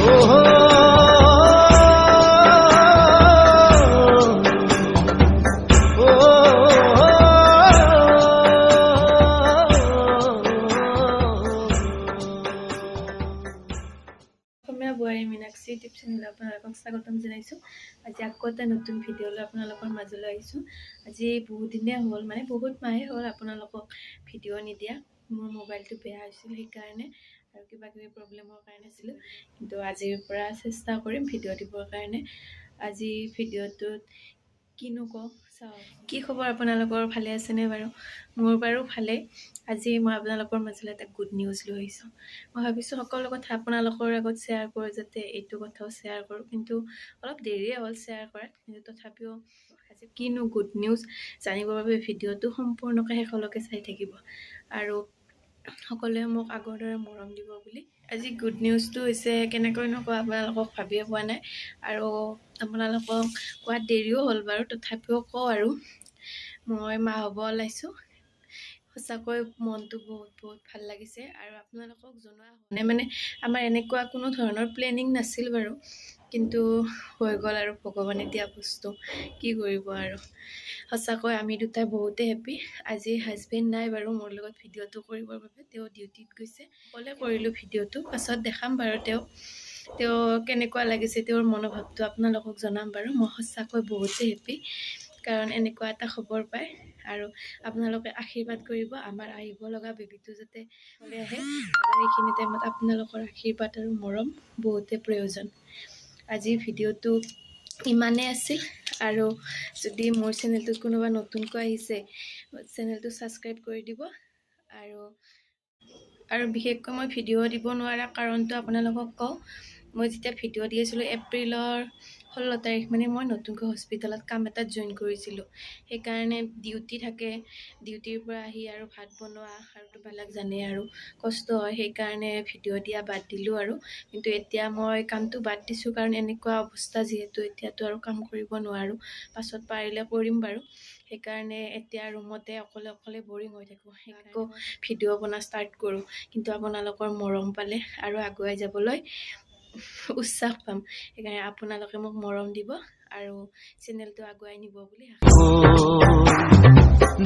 অসমীয়া বোৱাৰী মীনাক্ষী ইউটিউব চেনেলত আপোনালোকক স্বাগতম জনাইছোঁ। আজি আকৌ এটা নতুন ভিডিঅ' লৈ আপোনালোকৰ মাজলৈ আহিছোঁ। আজি বহুদিনেই হ'ল, মানে বহুত মাহে হ'ল আপোনালোকক ভিডিঅ' নিদিয়া। মোৰ মোবাইলটো বেয়া হৈছিল সেইকাৰণে আৰু কিবা কিবি প্ৰব্লেমৰ কাৰণে আছিলোঁ, কিন্তু আজিৰ পৰা চেষ্টা কৰিম ভিডিঅ' দিবৰ কাৰণে। আজি ভিডিঅ'টোত কিনো কওঁ চাওঁ। কি খবৰ আপোনালোকৰ, ভালে আছেনে বাৰু? মোৰ বাৰু ভালেই। আজি মই আপোনালোকৰ মাজলৈ এটা গুড নিউজ লৈ আহিছোঁ। মই ভাবিছোঁ সকলো কথা আপোনালোকৰ আগত শ্বেয়াৰ কৰোঁ, যাতে এইটো কথাও শ্বেয়াৰ কৰোঁ, কিন্তু অলপ দেৰিয়ে হ'ল শ্বেয়াৰ কৰাত। কিন্তু তথাপিও আজি কিনো গুড নিউজ জানিবৰ বাবে ভিডিঅ'টো সম্পূৰ্ণকৈ শেষলৈকে চাই থাকিব আৰু সকলোৱে মোক আগৰ দৰে মৰম দিব বুলি। আজি গুড নিউজটো হৈছে কেনেকৈনো কওঁ আপোনালোকক ভাবিয়ে পোৱা নাই, আৰু আপোনালোকক কোৱাত দেৰিও হ'ল বাৰু, তথাপিও কওঁ আৰু মই মা হ'ব ওলাইছোঁ। সঁচাকৈ মনটো বহুত বহুত ভাল লাগিছে। আৰু আপোনালোকক জনোৱা হোৱা নাই, মানে আমাৰ এনেকুৱা কোনো ধৰণৰ প্লেনিং নাছিল বাৰু, কিন্তু হৈ গ'ল আৰু ভগৱানে দিয়া বস্তু, কি কৰিব আৰু। সঁচাকৈ আমি দুটাই বহুতেই হেপ্পী। আজি হাজবেণ্ড নাই বাৰু মোৰ লগত ভিডিঅ'টো কৰিবৰ বাবে, তেওঁ ডিউটিত গৈছে। অকলে কৰিলোঁ ভিডিঅ'টো, পাছত দেখাম বাৰু তেওঁক, তেওঁ কেনেকুৱা লাগিছে তেওঁৰ মনোভাৱটো আপোনালোকক জনাম বাৰু। মই সঁচাকৈ বহুতেই হেপ্পী, কাৰণ এনেকুৱা এটা খবৰ পায়। আৰু আপোনালোকে আশীৰ্বাদ কৰিব আমাৰ আহিব লগা বেবীটো যাতে আহে, আৰু এইখিনি টাইমত আপোনালোকৰ আশীৰ্বাদ আৰু মৰম বহুতেই প্ৰয়োজন। আজি ভিডিঅ'টো ইমানেই আছিল। আৰু যদি মোৰ চেনেলটোত কোনোবা নতুনকৈ আহিছে, চেনেলটো ছাবস্ক্ৰাইব কৰি দিব। আৰু আৰু বিশেষকৈ মই ভিডিঅ' দিব নোৱাৰা কাৰণটো আপোনালোকক কওঁ। মই যেতিয়া ভিডিঅ' দি আছিলোঁ এপ্ৰিলৰ 16 তাৰিখ, মানে মই নতুনকৈ হস্পিটেলত কাম এটাত জইন কৰিছিলোঁ, সেইকাৰণে ডিউটি থাকে। ডিউটিৰ পৰা আহি আৰু ভাত বনোৱা আৰু বেলেগ জানে আৰু কষ্ট হয়, সেইকাৰণে ভিডিঅ' দিয়া বাদ দিলোঁ আৰু। কিন্তু এতিয়া মই কামটো বাদ দিছোঁ, কাৰণ এনেকুৱা অৱস্থা যিহেতু এতিয়াতো আৰু কাম কৰিব নোৱাৰোঁ, পাছত পাৰিলে কৰিম বাৰু। সেইকাৰণে এতিয়া ৰুমতে অকলে অকলে বৰিং হৈ থাকোঁ, আকৌ ভিডিঅ' বনোৱা ষ্টাৰ্ট কৰোঁ। কিন্তু আপোনালোকৰ মৰম পালে আৰু আগুৱাই যাবলৈ উৎসাহ পাম, সেইকাৰণে আপোনালোকে মোক মৰম দিব আৰু চেনেলটো আগুৱাই নিব বুলি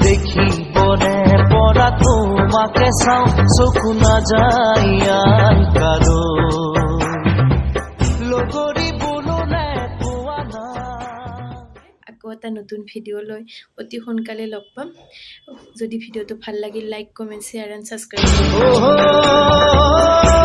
দেখিবনে পৰা তোমাকে চাওঁ, চকু নাযায় আন কাৰো লগৰী বোলো নে পোৱা নাই। আকৌ এটা নতুন ভিডিঅ' লৈ অতি সোনকালে লগ পাম। যদি ভিডিঅ'টো ভাল লাগিল, like, comment, share and subscribe কৰিব।